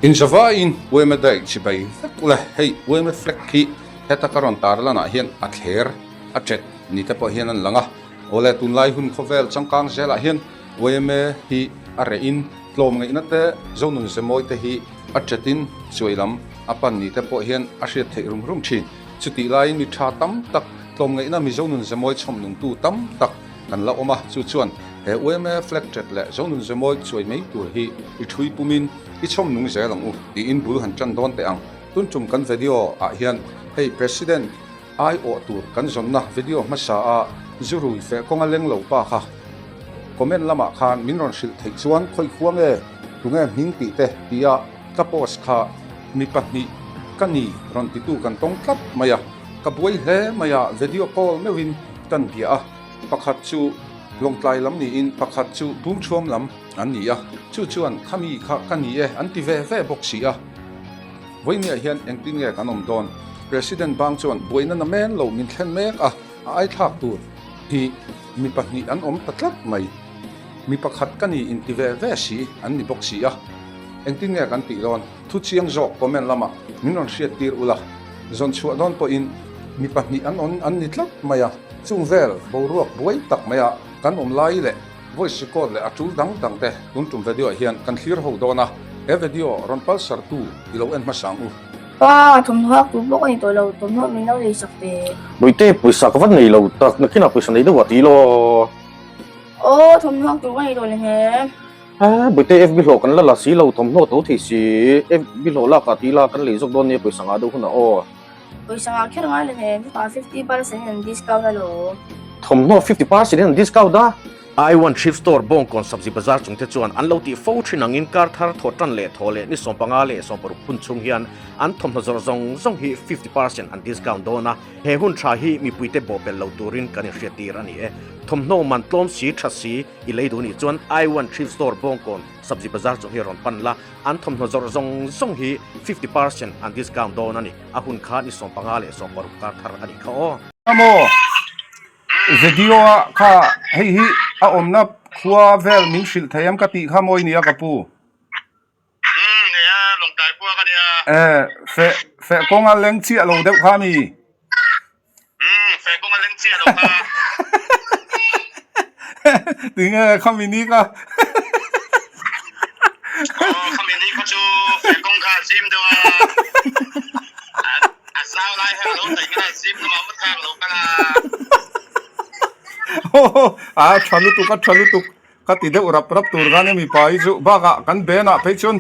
Inzavaiin Uema daih chibai vek ula, hei Uema flag hi heta ka rawn tar lanah hian a thler a ṭet ni te pawh hian an lang a. Awle tunlai hun khawvel changkang zelah hian Uema hi a rehin tlawmngaihna te Zonun Zemawi te hi a ṭetin chuai lam a pan ni te pawh hian a hriat theih rum rum ṭhin. Chutih laiin mi ṭha tam tak tlawmngaihna Mizo nun zemawi chhawm nungtu tam tak kan la awm a, chu chuan he UMA flag ṭet leh Zo nun zemawi chuai mai tur hi i ṭhui pumin i chhawm nung zel ang u tiin bul han ṭan dawn teh ang. Tun ṭum kan video ah hian hei President ai awh tur kan zawnna video hmasa a zu rui feh kawnga leng lo pa kha comment lamah khan min rawn hrilh theih chuan khawi khua nge tunge hming tih te tia ka post kha Mi pahnih ka ni rawn titu kan tawng tlat mai a, ka buai hle mai a, video call meuhin kan bia a, pakhat chu Lawngtlai lam niin pakhat chu Bungṭhuam lam an ni a, chu chuan khami kha ka ni e an ti ve ve bawk si a. Vawinia hian engtin nge kan awm dawn? President bang chuan buaina na men lo min thlen mek a, a aithlak tur hi mi pahnih an awm ta tlat mai. Mi pakhat ka ni inti ve ve si an ni bawk si a. Engtin nge kan tih dawn? Thu chiang zawk comment lamah min rawn hriat tir ula, zawn chhuah dawn pawhin mi pahnih an awn an ni tlat mai a, chung vel boruak buai tak maia kan awm lai leh voice record leh a tul dang dang te tun tum video ah hian kan thlir ho dawn a, he video rawn palsar tu i lo en hmasa ang u. Pa, thawmhnaw hak tur bawk a ni tawh lo, thawmhnaw min lo lei sak teh. Bawihte, pawisa ka va nei lo tak, nakinah pawisa nei deuh ah ti law. Aw, thawmhnaw hak tur ka nei tawh le hne. A, Bawihte FB hlawh kan la la si lo, thawmhnaw to thei si, FB hlawh lak ah ti ila kan lei zawk dawn nia pawisa ngah deuh hunah aw. Pawisa ngah kher ngai lo hne, chutah 50% in an discount alawm. Thawmhnaw 50% in an discount a? I want Thrift Store Bawngkawn Sabzi Bazar chungte chuan an lo tih fo thin angin kar thar thaw tan leh thaw leh ni 15 leh 60 hun chhung hian an thawmhnaw zawrh zawng zawng hi 50% an discount dawn a, he hun tha hi mipuite bawhpelh lo turin kan inhriattir a ni e. Thawmhnaw man tlawm si tha si I lei duh nih chuan I want Thrift Store Bawngkawn Sabzi Bazar chu hi rawn pan la, an thawmhnaw zawrh zawng zawng hi 50% an discount dawn a ni. A hun kha ni 15 leh 16 kar thar a nih kha aw. Maw video a kha hei hi a awmna khua vel min hrilh thei em ka tih kha mawi nia ka pu. Umm nia Lawngtlai khua ka nia. Eh feh feh kawnga leng chiah lo deuh kha mi. Umm feh kawnga leng chiah lo kha. Tinge khami ni kha. Aw khami ni kha chu feh kawng kha a zim deuh a. A zau lai kha a lo taih nge a zim lamah mut kha a lo kal a. A tha lutuk a tha lutuk. Ka ti deuh rap rap tur khan hemi pa hi chu bakah kan benah phei chuan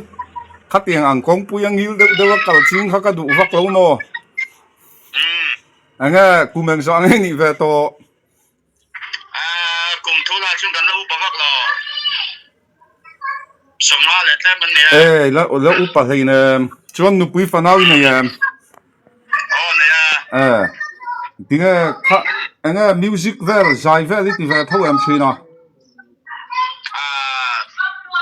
khatiang ang kawngpui a ngil deuh deuh a kal ching kha ka duh vak lo maw? Enge kum eng zawh ang nge nih ve tawh? Aaa kum thu lah chuan kan la upa vak lo. 50 leh tlem kan ni e. Ei la la upa hlein em. Chuan nupui fanau i nei em? Aw nei a. Eh tinge kha enge music vel zai vel i ti ve tho em thin a? Ah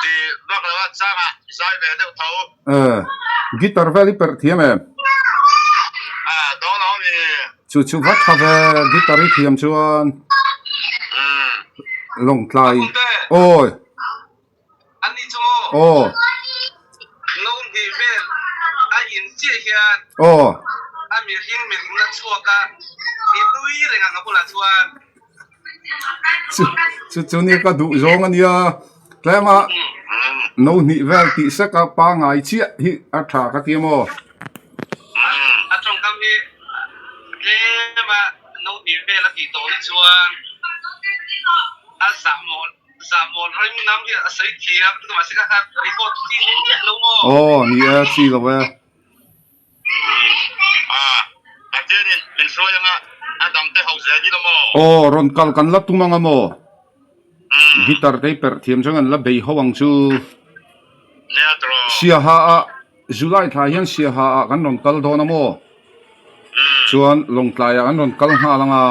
ti vak lo a chang ah zai ve deuh tho. Eh guitar vel i perh thiam em? Ah dawn a awm i. Chu chu va tha ve guitar i thiam chuan. Umm. Lawngtlai awi. An ni chu maw? Aw. No hnih vel a in chiah hian. Aw. A mihring mihring la chhuak a, i nui reng ang a bulah chuan. Chu chu chu nia ka duh zawng a nia. Tlema no hnih vel tih sek a pangai chiah hi a tha ka ti maw? A tawngkam hi tlema no hnih vel a tih tawh hi chuan a zahmawh Zahmawn ring nam hi a sawi thiam chu mahse kha kha record chi ni miah lo maw? Aw ni e chi lo e. A Pathian in min hruai anga a dam te ho zel i lo maw? Aw rawn kal kan la tum anga maw? Guitar te hi perh thiam chuan kan la bei ho ang chu. Nia tawh. Siaha ah July thla hian Siaha ah kan rawn kal dawn a maw? Chuan Lawngtlai ah kan rawn kal nghal anga.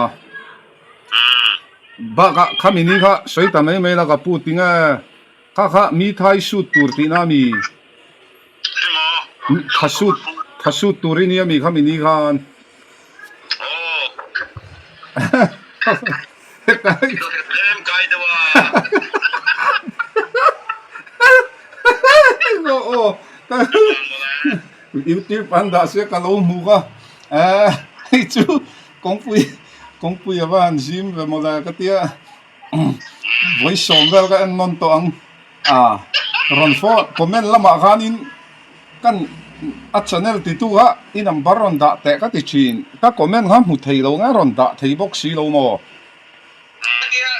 Bakah khami ni kha sawi ta mai mai la ka pu tinge kha kha mi thai sut tur tihna a mi? Tha sut tha sut tur i nia mi khami ni khan? YouTube an dah sia ka lo hmu ka eh hei chu kawngpui kawngpui a va han zim ve mawle ka tia vawi sawm vel ka en nawn tawh ang a rawn phone comment lamah khanin kan a channel titu kha i number rawn dah teh ka ti thin ka comment kha hmu thei lo nge rawn dah thei bawk si lo maw. Ania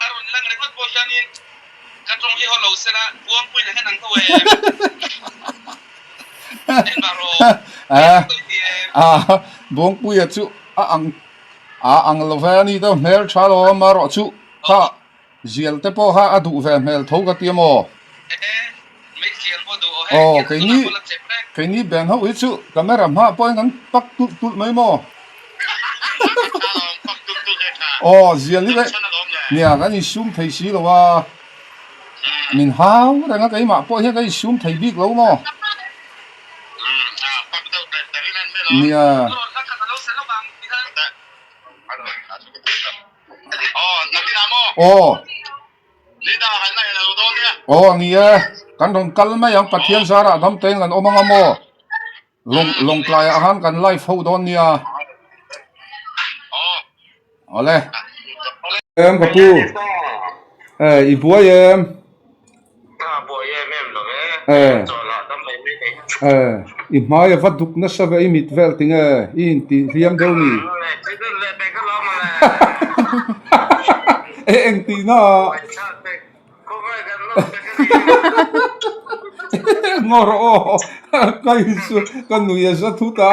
a rawn lang ringawt pawh hianin ka tawng hi haw lo sela Buangpuiin a hen ang tho em? En mah rawh, Eh, ah, Buangpuia chu a ang a ang lo ve a ni deuh hmel tha lo a marawh chu kha zial te pawh kha a duh ve hmel tho ka ti a maw? Eh, meizial pawh duh aw hei, Aw, keini keini ben ho hi chu camera hmaah pawhin kan pak tulh tulh mai maw? Aw zial hi nia kan insum thei si lo a, min hau reng a keimah pawh hian kan insum thei bik lo maw? Nia. Aw. Aw ni e, kan rawn kal mai ang Pathian zarah dam teng kan awm ang a maw? Lawng lawngtlai ah khan kan live ho dawn nia. Awle. Em ka pu. Eh i buai em. Eh. Eh i hmai a va duk nasa ve i mit vel tinge i inti hliam deuh ni. Eh engtihna ah. Ngaw rawh aw ka insu ka nui a za thut a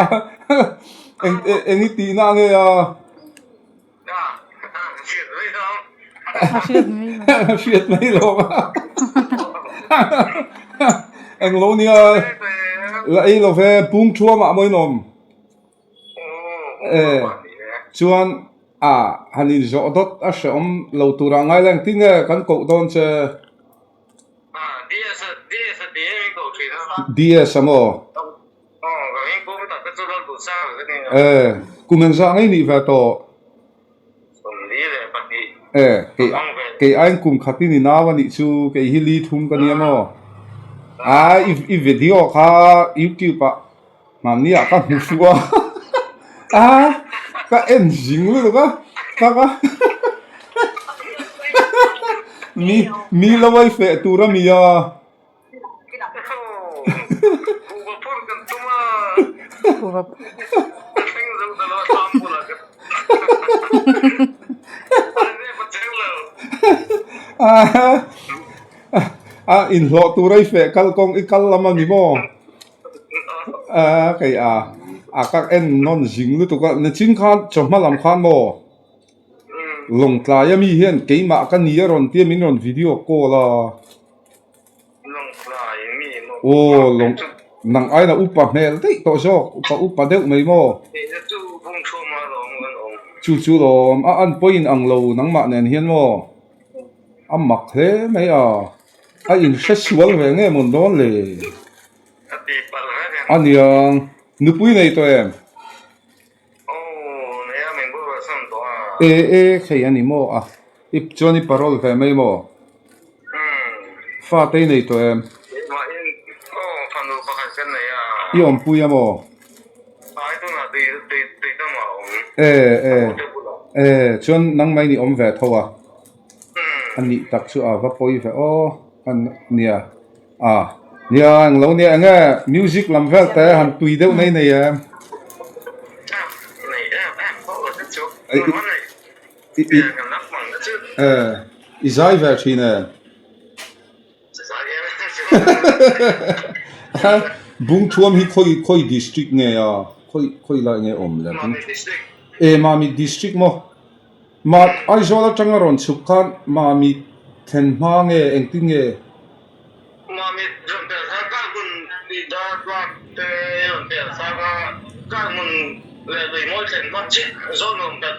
eng eng i tihna ange a hriat mai lo eng lo nia la ei lo ve pung thuamah maw inawm. Eh, chuan a han inzawh dawt a hrehawm lo turah ngai la engtin nge kan koh dawn che? DS a maw? Eh, kum engzah ngei nih ve tawh? Eh, kei kei aiin kum khat in i nau a nih chu, kei hi li thum ka nia maw? Ai, i video kha youtube ah Mahni ah ka hmu fuh a a ka en zing lutuk a ka ka mi mi lo ai feh tur a mi a. A inhlawh tur a i feh kal kawng i kal lam a ni maw? A kei a a ka en nawn zing lutuk a nichin khan chawhma lam khan maw Lawngtlai ami hian keimah ka ni a rawn tia min rawn video call a aw lawng nang aina upa hmel daih tawh zawk upa upa deuh mai maw chu chu lawm a an pawhin ang lo nangmah nen hian maw a mak hle mai a. A inhre sual ve nge mawn dawn le? A niang, nupui nei tawh em? E e khei a ni maw a, i chuan i parole ve mai maw? Fa te i nei tawh em? I awmpui a maw? E e e chuan nangmah in i awm ve tho a. A nih tak chu a va pawi ve aw a nia a nia englo nia enge music lam vel te han tui deuh nei nei em i zai ve thin em Bungthuam hi khawi khawi district nge a khawi khawi lai nge awm le e Mamit district maw. Mah Aizawl atanga rawn chhuk khan Mamit thlen hma nge engtin nge? Mamit rawn pel kha kar hmun tih dar tlak te rawn pel sang a, kar hmun leh lui mawi thlen hma chiah Zawlnuam khat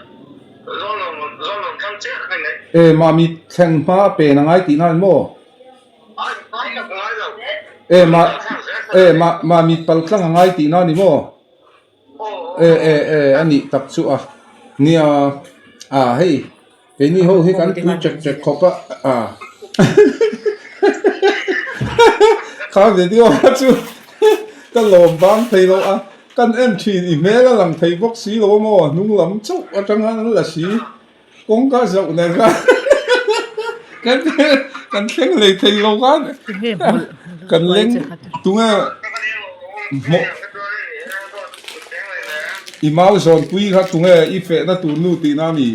Zawlnuam Zawlnuam thlang chiah a ni mai. E Mamit thlen hma pen a ngai tihna ni maw? Ai ngai tak ngai lo. E ma e ma Mamit pal tlang a ngai tihna ni maw? E e e a nih tak chu a nia a hei keini ho hi kan tui chek chek khawp a a kha video kha chu. Ka lawm vang thei lo a, kan en thin i hmel a lang thei bawk si lo maw, hnung lam chauh atang khan an la si, kawngka zauh nen khan kan kan thleng hlei thei lo khan kan leng tunge hmawh i mau zawnpui kha tunge i fehna tur nu tihna a ni.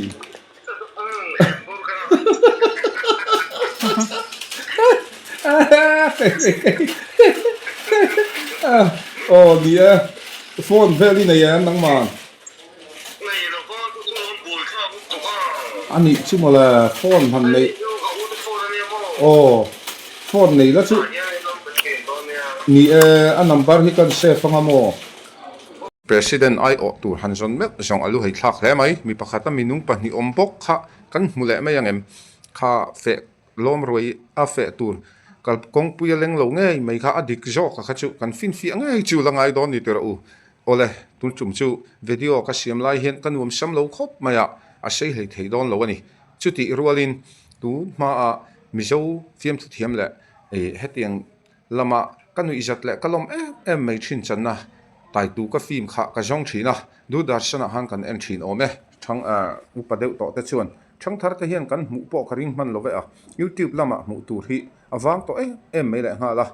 Aw ni e, phone vel i nei em nangmah? A nih chu mawle phone han neih aw phone nei la chu ni e a number hi kan save anga maw? President aiawh tur han zawn meuh zawng a lu hei thlak hle mai. Mi pakhat a minung pahnih awm bawk kha kan hmu leh mai ang em? Kha feh lawm ruai a feh tur kal kawngpui a leng lo ngei mai kha a dik zawk a kha chu kan finfiah ngei chu la ngai dawn ni tirh u. Awle, tun tum chu video ka siam lai hian ka nuam sam lo khawp mai a, a sei hlei thei dawn lo a ni. Chutih rualin tun hmaah Mizo fiamthu thiam leh hetiang Lamah ka nuihzat leh ka lawm em em mai thin channa taitu ka film kha ka zawng thin a, Doordarshan ah khan kan en thin awm e, thang upa deuh tawh te chuan thangthar te hian kan hmuh pawh ka ring hman lo ve a, YouTube lamah hmuh tur hi a vang tawh em em mai leh nghal a.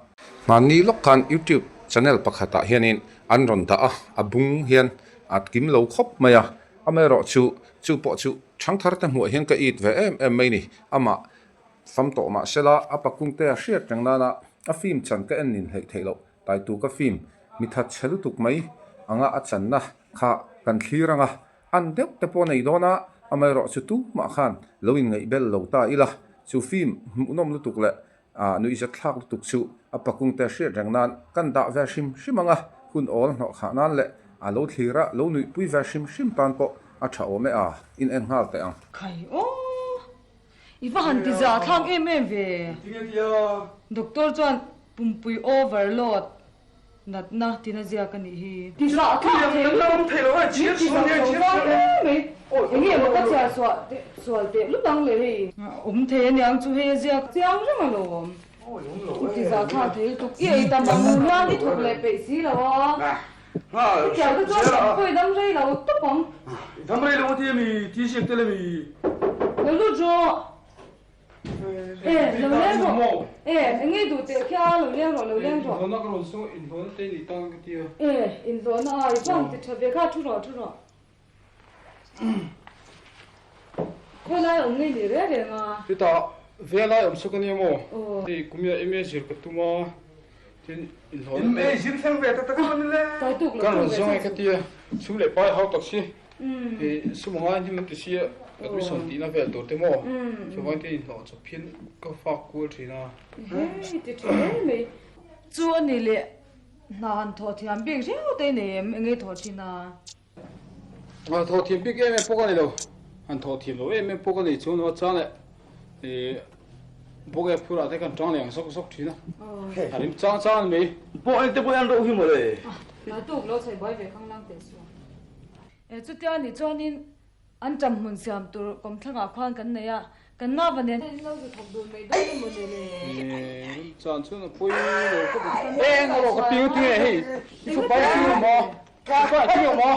Hmanni lawk khan YouTube channel pakhat ah hianin an rawn dah a, a bung hian a kim lo khawp mai a, amaherawhchu chu pawh chu thangthar te hmuh ah hian ka it ve em em mai ni, amah Fam tawh mah sela, a pakungte a hriat reng nana a film chan ka en nin hleih theih loh. Taitu ka film mi that chhe lutuk mai anga a channa kha kan thlir anga, an deuh te pawh nei dawn a, amaherawh chu tumah khan lo inngaih bel lo ta ila, chu film hmuhnawm lutuk leh nuihzat thlak lutuk chu a pakungte a hriat reng nan kan dah ve hrim hrim anga, hun awl hnawh khah nan leh a lo thlir a, lo nuihpui ve hrim hrim tan pawh a tha awm e a, in en nghal teh ang. Khai aw! I va han ti zah thlak em em ve. Doctor chuan pumpui overload natna tina ziak a nih hi. Ti zah thlak thei min ti zah zo zau hle mai. Enge maw ka chhiar suah teh sual teh lut ang le hei. Awm thei aniang chu hei a ziak chiang reng alawm. I ti zah thlak thei lutuk. I ei tam ang hian i thawk leh peih si lo a. Hetiang te chuan kan pawi dam rei lo tawp ang. Dam rei lo ati ami ti ziak tel ami? Lo lut rawh. E, lo leng rawh. E, eng nge duh teh khia lo leng rawh, lo leng rawh. Inhlawhna ka rawn sawi, inhlawhna te ni tan ka tia. E, inhlawhna a i vang ti tha ve kha, thu rawh, thu rawh. Khawi lai awm ngei ni reng reng a. Chutah ve lai awm sawk ania maw? Hei kumia MA zir ka tum a, tin inhlawhna te. MA zir thleng ve tak tak a ni le. Ka rawn zawng e ka tia, sum leh pai hau tak si. Hei sum anga hnim an ti si a, admission tihna vel tur te maw? Chuvangin tin inhlawh chawp hian ka fak kual thin a. Hei ti tha hle mai. Chu a ni leh hna han thawh thiam bik riau te nei em? Enge thawh thin a? A thawh thiam bik em em pawh ka nei lo, han thawh thiam lo em em pawh ka nei chuan a chang leh ih bawk e phurah te kan tang leh ang zawk zawk thin a, a rim chang chang a ni mai. Pawh en te pawh en reuh hi mawle. Nai tuk lo chhei buai ve khang lang teh suh. E chutia nih chuanin an ṭam hmun siam tur kawmthlangah khuan kan nei a, Kan nava nen in lo zu thawk dun mai dawn emaw ni le? Rim chan chuan a pawi lo khawp ang. Eng erawh ka piang tinge hei i fapa i piang awm maw? I fapa i piang awm maw?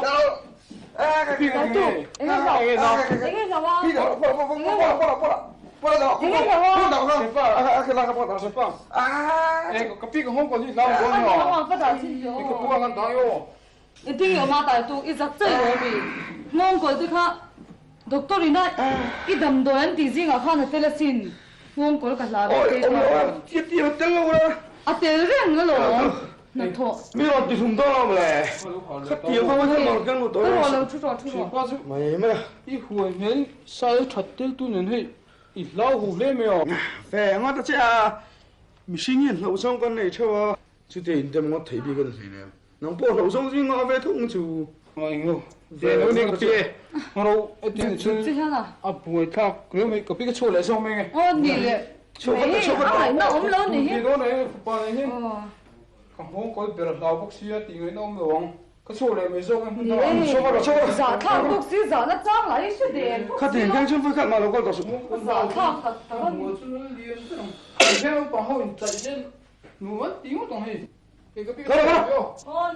Ka piang a tinge? Enge hlau? Enge hlau? Enge hlau a? Enge hlau a? Sepa. Ka piang ka hawng kaw hi hlau ang dawn maw? Ka puang an dang emaw? Engtin nge awm a tai tuk i zak chaih lo ami? Nghawngkawl te kha doctor in a i damdawi an tih zingah khan a tel asin. Nghawngkawl ka hla vek phei chuan. A tel reng alawm hnathawh. Mi rawn ti hlum dawn alawm le. Khatiang ho hian rawn keng lut dawn. Ka rawh lo thu rawh thu rawh. I huai hmel sai that tel tu nen hei i hlau hu hle mai aw. Fe ngawt a che a, mihring hian hlauh zawng kan nei theuh a. Chutia indem ngawt thei bik a ni hleinem. Nang pawh hlauh zawng zing ngah ve thung chu. Eng lo, ve lo ni ka pi e. Ro e ti ni chu a buai thlak riau mai ka pi ka chhuah leh zawk mai nge. Aw ni le. Chhuah vat ta chhuah vat ta. A ngaihna awm lo ni hi. Ti dawn e fapa nei hi. Ka nghawng kawl ber a hlau bawk sia tih ngaihna awm lo ang. Ka chhuah leh mai zawk e hmun dangah. Ni e. Chhuah vat rawh chhuah vat rawh. Zah thlak bawk si zahna chang lah hi hre der bawk si lo. Khatin keng chu vawikhat mah lo kal tawh suh. Zah thlak tak tak a ni. Heng naupang ho in chaih nen nuam an ti ngawt ang hei. Kala kala.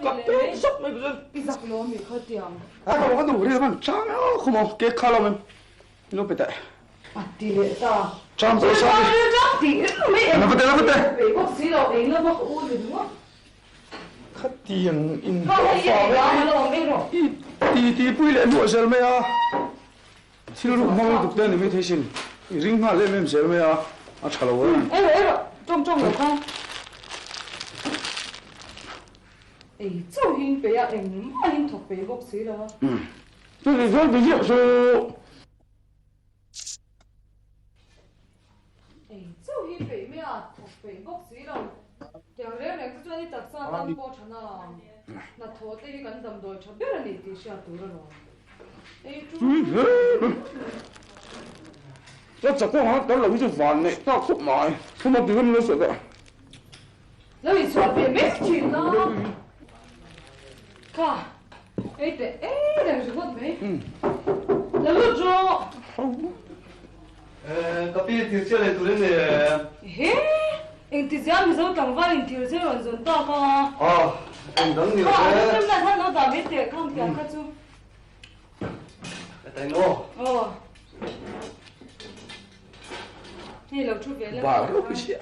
Ka tel zak mai chuan. I zak lo ami kha tiang. A ka ka nu ri man chang a khum ang ke kha lo men lo pe teh. A ti leh ta. Chang zo sa ni. Chang ti mai em. La va te la va te. Pe bawk si lo ei lo bawk u ni ringawt. Kha tiang in hlawh fang e. I ti ti pui leh hnuah zel mai a. Thil ruk hmang lutuk te a ni mai thei sin. I ring nghal em em zel mai a, a tha lo em. Ei rawh, ei rawh, tawng tawng lo kha. Ei chauh hi in peih a, engmah hi in thawk peih bawk si lo a. Chuti chuan ti ziah suh. Ei chauh hi peih mai a, thawk peih bawk si lo. Tiang reng reng te chuan i taksa tan pawh tha na, hnathawh te hi kan damdawi tha ber a ni tih hriat tur a lawm. Ei chu. Ka chakawng a tel lo hi chu van neih tak khawp mai. Thuma ti hun lo sawi teh. Lo insual ve mai thin la. Kha, ei teh ei reng ringawt mai. Lo lut rawh. Ka pi thil chhiat leh turin ni. Ehe, engtizia Mizo tlangval in thil chhiat rawn zawn tak a? Aw, eng dang ni lo Kha, e. a rim lan han lo dah mai teh khang pian kha chu. Ka tai maw? Aw. Hei lo thu ve la. Ba reuh pi sia.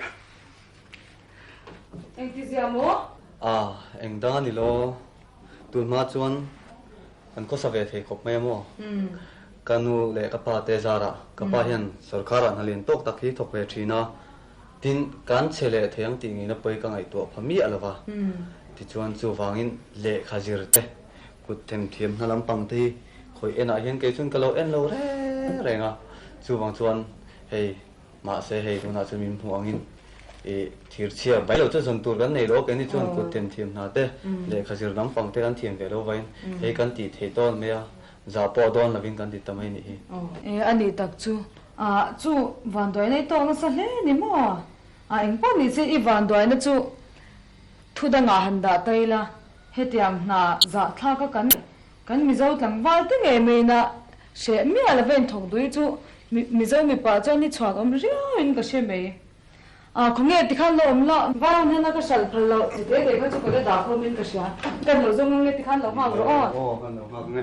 Engtizia maw? A, eng dang a ni lo. Tun hma chuan kan khawsa ve thei khawp mai a maw? Ka nu leh ka pa te zarah ka pa hian sorkarah hna lian tawk tak hi thawk ve thin a, tin kan chhe leh thei ang tih ngeina pawi ka ngaihtuah pha miah lo va. Tichuan chuvangin lehkha zir te, kut themthiam hna lampang te hi khawi enah hian kei chuan ka lo en lo reng reng a, chuvang chuan hei Mahse hei tunah chuan min hmuh angin i thirchhia bai lo chu zawn tur kan nei lo, keini chuan kut themthiam hna te, lehkha zir lampang te kan thiam ve lo vain hei kan tih theih tawn mai a, zah pawh dawn lovin kan ti ta mai nih hi. E a nih tak chu, ah chu vanduaina i tawk nasa hle ni maw? Ah engpawh ni se i vanduaina chu thu dangah han dah ta ila, hetiang hna zahthlak a kan Kan Mizo tlangval te ngei maina hreh miah lova inthawk duh hi chu Mizo mipa chuan i chhuan awm riau in ka hre mai. Ah khawnge tikhan lo awm la, Vaion hian a ka hralh phal loh chi te te kha chu ka la dah khawm in ka hria. Kan lo zawng ang nge tikhan lo nghak rawh aw. Aw kan lo nghak nge.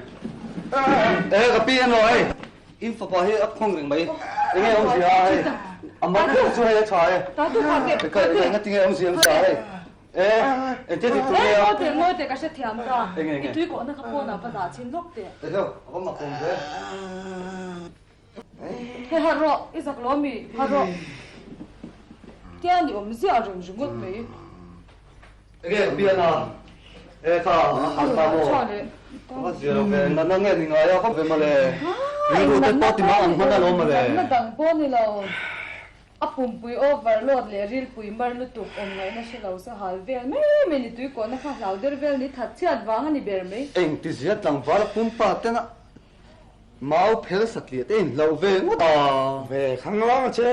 Eh ka pi en rawh hei, in fapa hi a khawng reng mai. Enge awmzia a hei, a mak deuh chu hei a tha e. Engatinge awmzia awmzia hei. E, engtia dik tur nge a? Ngawi teh, ngawi teh, ka hrethiam ta. Enge, enge? I tui kawhna kha pawnah va dah chhin lawk teh. Eheu, a va mak awm ve. Hei harh rawh, i zak lo ami? Harh rawh. Tia ni awm ziah reng ringawt mai. Enge ka pian a? E kha, a harh ta maw? Ka va zia lo ve, natna nge ni ngai a, ka ve mawle. Rilru te pawh ti mang ang hman alawm mawle. Natna dang pawh ni lo. A pumpui overload leh rilpui mar lutuk awm ngaihna hre lo sa hal vel mai mai ni tuikawhna kha hlau der vel ni that chhiat vang a ni ber mai. Engti zia tlangval a pumpa tena mau phel satliah te inhloh ve ngawt a. Ve khang lang a che,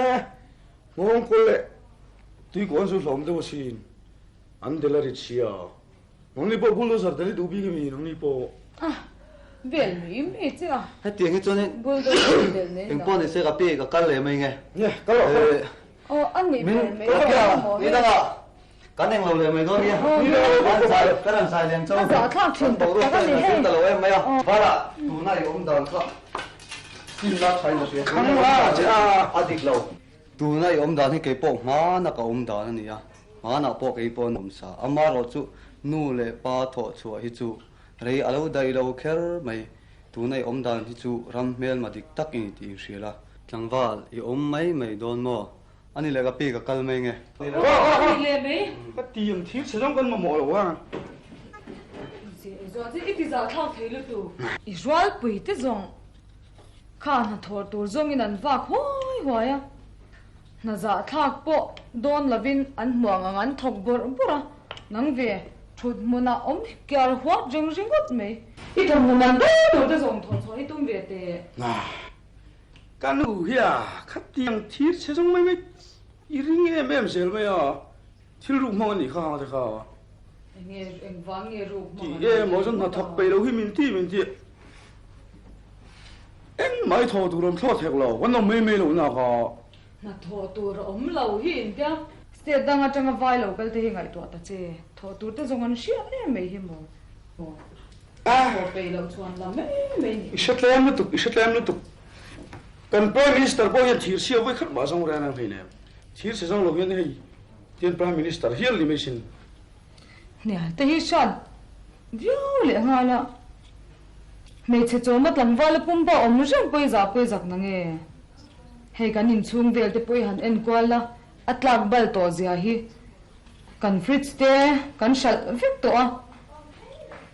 nghawngkawl leh tuikawn chu hlawm deuh asin, an del a rit sia. Nangni pawh bulldozer tel i duh bik ami nangni pawh? Ah, vel mai mai che a. Hetiang hi chuan in Bulldozer tel nei lo. Engpawh ni se ka pi ka kal leh mai nge. Nge, kal rawh, kal rawh. Aw, a nih ber mai. Ka pi a, ni dangah kan englo leh mai dawn nia. Kan zai, kan rawn zai lem chauh. Ka zah thlak thin tak tak a ni hei. Kan ta lo em mai a. Varah tuna i awm dan kha simna tha in ka hria. Khang la che a. A dik lo. Tuna i awm dan hi kei pawh hmanah ka awm dan a ni a. Hmanah pawh kei pawh an awm sa. Amaherawh chu nu leh pa thawh chhuah hi chu rei a lo daih lo kher mai. Tuna i awm dan hi chu ram hmelma dik tak i ni tih inhrilh a. Tlangval, i awm mai mai dawn maw? A ni leh ka pi ka kal mai nge? A ni leh mai. Ka ti ang thil chhe zawng kan mamawh lo a. I ti zahthlak thei lutuk. I rualpui te zawng kha hnathawh tur zawngin an vak huai huai a. Hna zahthlak pawh dawn lovin an hmuang ang an thawk bawrh bawrh a, nang ve thut hmunah awm kiar huat reng ringawt mai. I thawmhnaw man ber tur te zawng thawh chhuah hi tum ve teh. Na, ka nu hi a khatiang thir chhe zawng mai mai i ring em em zel mai a, thil ruk hmang a nih kha hang te kha. Enge engvang nge ruk hmang a nih? Ti emaw chuan hna thawk peih lo hi min ti min ti. Engmah i thawh tur awm thlawt hek lo, kan awm mai mai loh nak a. Hna thawh tur a awm lo hi intia. State dang atanga vai lo kal te hi ngaihtuah ta che. Thawh tur te zawng an hriat em mai hi maw. Thawh peih loh chuan la mai mai ni. I hre tlem lutuk, i hre tlem lutuk. Kan Prime Minister pawh hian thir chhia vawi khat mah zawng reng reng hleinem. Thir chhe zawng lo hian hei tian Prime Minister hial ni mai sin. Hnial te hi hriat viau leh nghal a. Hmeichhe chawma tlangval a pumpa awm reng pawh i zah pawh i zak na nge? Hei kan inchhung vel te pawh i han enkual a, a tlak bal tawh zia hi kan fridge te kan hralh vek tawh a.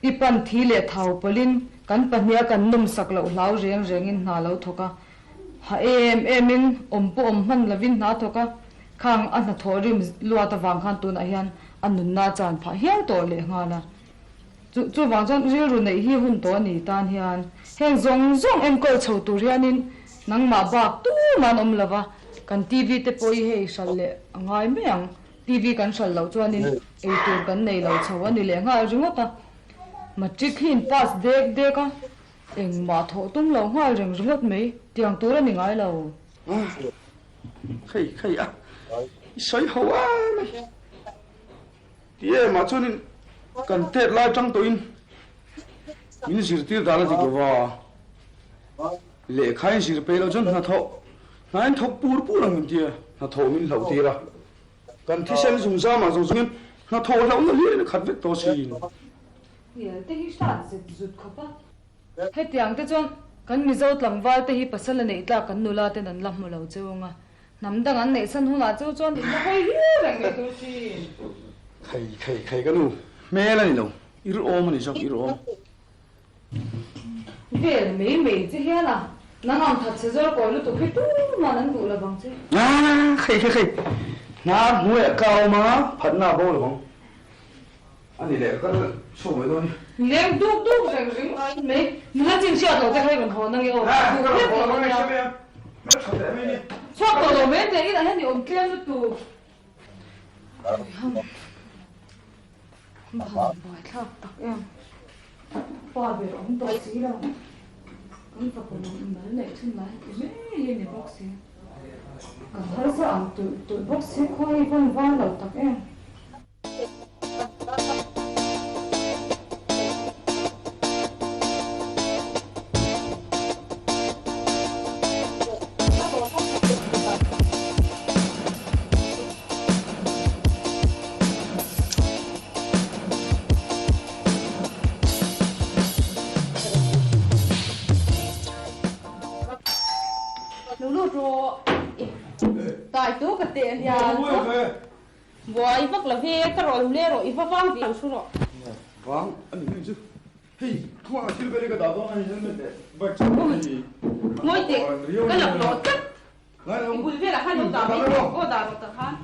I pan thi leh thau pawlhin kan pahniha kan nawmsak loh hlau reng rengin hna lo thawk a. Ha em em in awm pawh awm hman lovin hna thawk a, khang a hnathawh rim luat avang khan tunah hian a nunna a chan phah hial tawh leh nghal a. Chu chuvang chuan rilru neih hi hun tawh a ni tan hian heng zawng zawng enkawl chho tur hianin nangmah bak tumah an awm lova, kan TV te pawh hi hei hralh leh a ngai mai ang. TV kan hralh loh chuanin ei tur kan nei lo chho a ni leh nghal ringawt a. Matric hi in pass dek dek a. Engmah thawh tum lo nghal reng ringawt mai, tiang tur a ni ngai lo. Khei khei a, i sawi ho a mai. Ti em ah chuanin kan tet lai tang tawhin min zirtir dan a dik lo va, lehkha in zir peih loh chuan hnathawh hna in thawk pur pur ang min tia, hnathawh min hlauh tir a. Kan thisen zungzamah zawng zawngin hnathawh hlauhna hlir in a khat vek tawh asin. Hnial te hi hrat zet zut khawp a. Hetiang te chuan kan Mizo tlangval te hi pasal a neih tlak kan nula ten an la hmu lo cheu ang a, hnam dang an neih san hunah cheu chuan in la hawi hial reng mai tur thin. Khei khei khei ka nu, hmel a ni lo, ir awm a ni zawk, ir awm. Vel mai mai che hian a, nang ang that chhe zawr kawi lutuk hi tuman an duh lovang che. Aa khei khei khei, hnar hnuaiah ka awm a, phatna a bo lovang. A ni leh kal chhuak mai dawn ni. Leng duk duk reng ring mai. Nula chin hriat loh te kha i rawn haw na nge aw. Duh hlek lo ania. Chhuak tawh lo mai teh inah hian i awm tlem lutuk. Van buaithlak tak em. Pa ber awm tawh si lo. Kan fapa mal neih chhun lai heti mai hi ni bawk si. Kan harsa ang tulh tulh bawk si khua hi van var lo tak em. Lo lut rawh. Tai tu ka teh ania. Buai vak lo hi ka rawn le rawh i va vang ve ang thu rawh. Vang a ni mai chu. Hei khuang a thil vel hi ka dah dawn a ni helmet leh bike chu hei. Ngawi teh ka lak loh tlat. I bul velah khan lo dah mai teh aw dah rawh tak khan.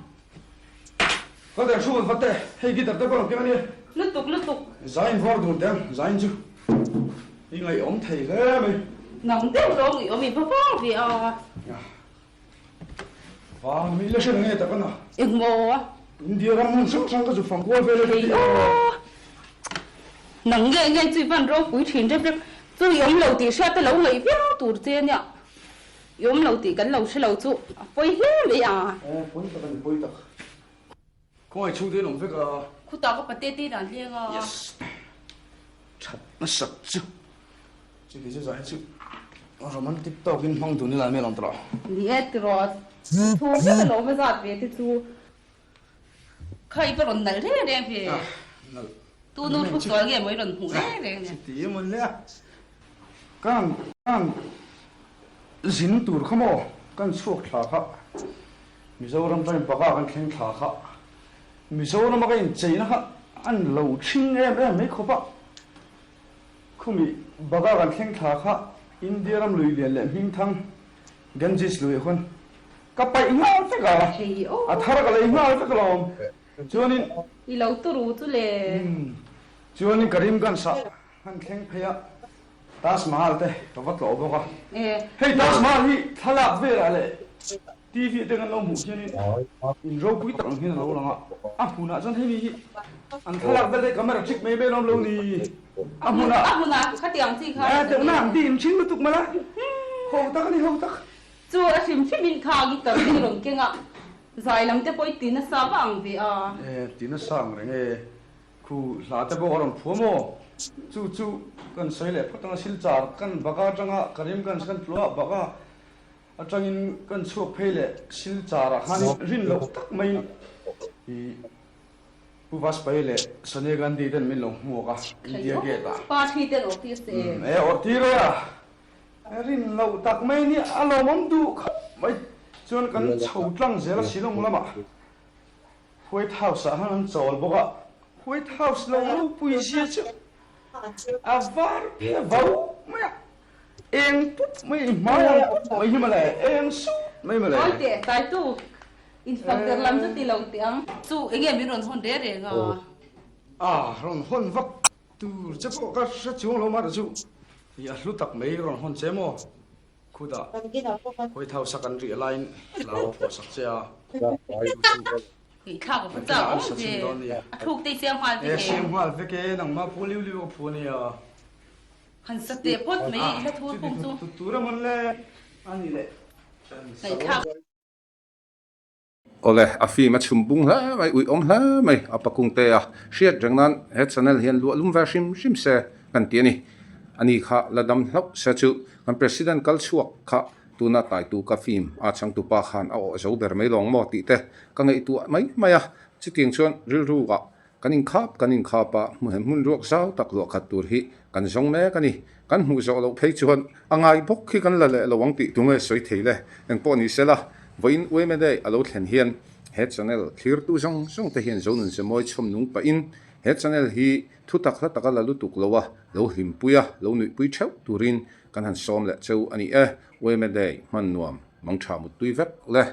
Ka der thu vat teh hei guitar te pawh lo keng a nia. Lutuk lutuk. Zain var dun teh ang zain chu i ngaihawm thei hle mai. Nang deuh lo ngaihawm i va vang ve a. Vang mi la hre nge tak ana. Engmaw a? India ram hmun hrang hrang ka zu fang kual vel e ka ti a. Nang nge nge chu i van ropui thin rep rep. Chu i awm lo tih hriat te lo ngaih viau tur che ania. I awm lo tih kan lo hre lo chu a pawi hle mai a. E pawi tak a ni pawi tak. Khawngaih chhung te in awm vek a. Khutah ka pate te in an hleng a. Yes. That hmasak chu. Chuti chu zai chu romantic tawk in hmang dun ila mai alawm tawh. Ni e tiraw thu vek alawm a zat ve te chu. Kha i va rawn nalh reng reng ve. Nalh. Tu nu thu sual nge maw i rawn hmuh reng reng nia. Chuti emaw le a. Kan kan zin tur kha maw kan chhuak thla kha. Mizoram chuan baka kan thleng thla kha Mizorama ka incheina kha an lo thing em em mai khawp a, khumi baka kan thleng thla kha India ram lui lian leh hmingthang Ganges lui ah khuan ka paih nghal vek a, a thar ka lei nghal vek alawm. Chuanin. I lo turu chu le. Chuanin Karimganj ah kan thleng phei a, Taj Mahal te ka va tlawh bawk a. Hei Taj Mahal hi thlalak velah leh TV te kan lo hmuh hianin in ropui tak ang hian a lo lang a, a hmunah chuan hemi hi an thlalak vel te camera trick mai mai lawm lo ni, a hmunah A hmunah khatiang chi kha Eh teuhna ang tih in hring lutuk mala, ho tak a ni ho tak. Chu a hrim hrim in khang i kar hi rawn keng a. Zai lam te pawh i ti nasa vah ang ve a. E, ti nasa ang reng e. Khu hla te pawh a rawn phuam aw. Chu chu kan sawi leh phawt ang a, Silchar kan baka atanga Karimganj kan tluah a baka atangin kan chhuak phei leh Silchar ah khanin rin loh tak maiin i Pu Vajpayee leh Sonia Gandhi ten min lo hmuak a, India Gate ah. Party ten awrh tir che em? E, awrh tir e a. Rin loh tak mai nia a lawmawm duh khawp mai. Chuan kan chho tlang zel a Shillong lamah White House ah khan an chawl bawk a. White House lo ropui zia chu a var phe vau mai a. Eng pup mai i hmai ang pup mai hi mawle, eng sut mai mawle. Ngawi teh, Taitu, infak der lam chu ti lo teh ang. Chu enge min rawn hawn reng reng a? A, rawn hawn vak tur che pawh ka hre chuang lo mah chu i a hlu tak mai rawn hawn che maw? Khutah White House a kan rih laiin hlau a phuahsak che a, chu chu Ngaihthlak a va chak awm ve, a thluk te i siam nghal vek e. E, siam nghal vek e, nangmah pawh liu liu ka phu a nia. Han sa teh phawt mai i hla thur pawng chu. Tur a mawn le a ni le. Ngaihthlak. Awle, a film a chhum bung hle mai, uiawm hle mai a pakung te a hriat reng nan he channel hian luah lum ve hrim hrim se kan ti a ni. Ani kha la dam hlauh se chu kan president kal chhuak kha tuna taitu ka film a changtupa khan a awh zo ber mai lawng maw tih te ka ngaihtuah mai mai a, chutiang chuan rilru ah Kan inkhap kan inkhap a, hmuh hmun ruak zau tak luah khat tur hi kan zawng mek a ni. Kan hmuh zawh loh phei chuan a ngai bawk hi kan la leh lo ang tih tunge sawi thei le. Engpawh ni sela, vawiin UMDA a lo thlen hian he channel thlirtu zawng zawng te hian Zonun Zemawi chhawm nung pahin he channel hi thu tak hla taka la lutuk lo a, lo hlimpui a, lo nuihpui theuh turin kan han sawm leh cheu a ni e. UMDA hman nuam mangtha muttui vek le.